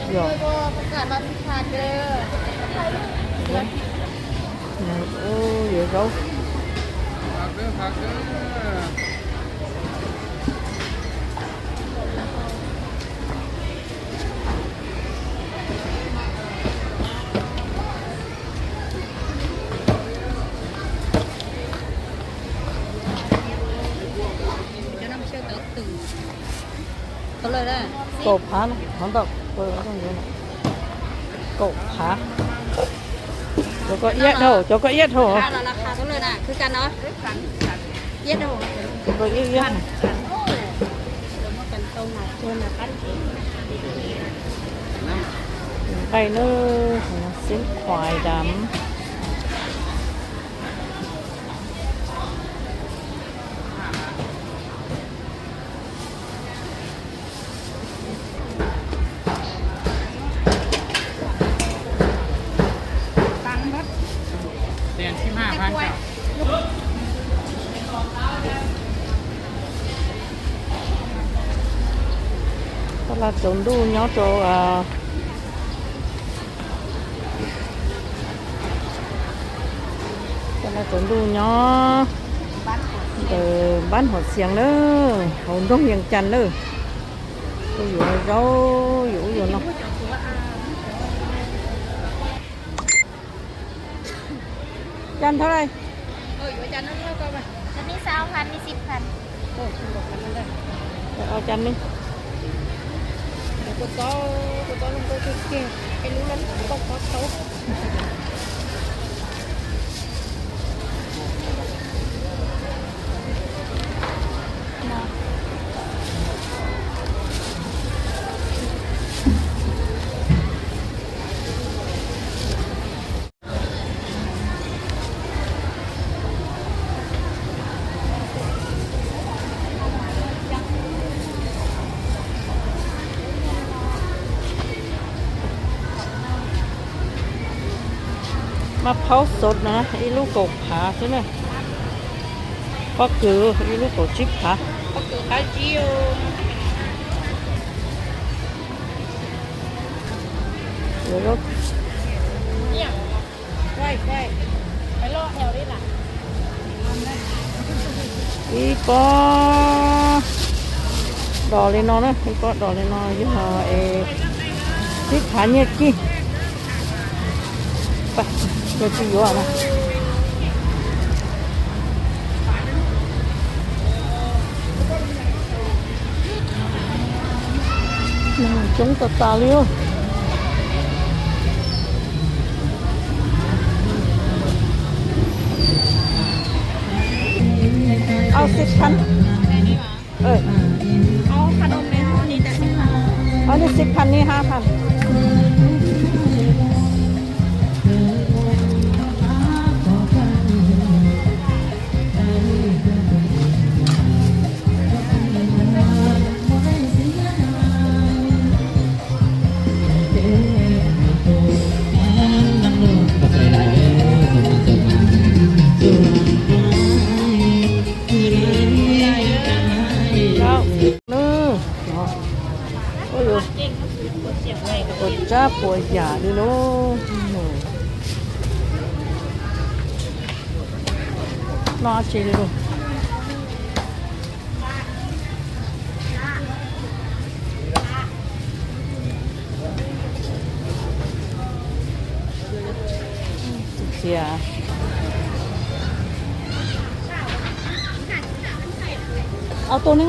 Yog. Ua, yuav zaub. Kaum phav no, hov ntau. Kaum phav. Cov ko iab dhau, cov ko iab dhau. Cov ko iab iab. Nqaij nawb, xeeb khuais dam. Tab laj tsaus ntuj nyob rau, tab laj tsaus ntuj nyob ntawm npab Huam Xias na, hauv nroog Yees Cas na. Kuj yuav zaub yuav ub yuav no. Cas thab laj? Cas ni? Maj phaub xov na, ib lub kaum phav xwb na. Pob kws ib lub kaum tsib phav. Ib pob dos li no na, ib pob dos li no yog es tsib phav nyiaj kib. Yog tsis yuav na. Coob tas tas li. Ob xib thab. Ob ni xib thab ni hab thab. Puas tsab puas yam li lauj. Noj tsi li lauj. Txiv txias. Ob tug ne.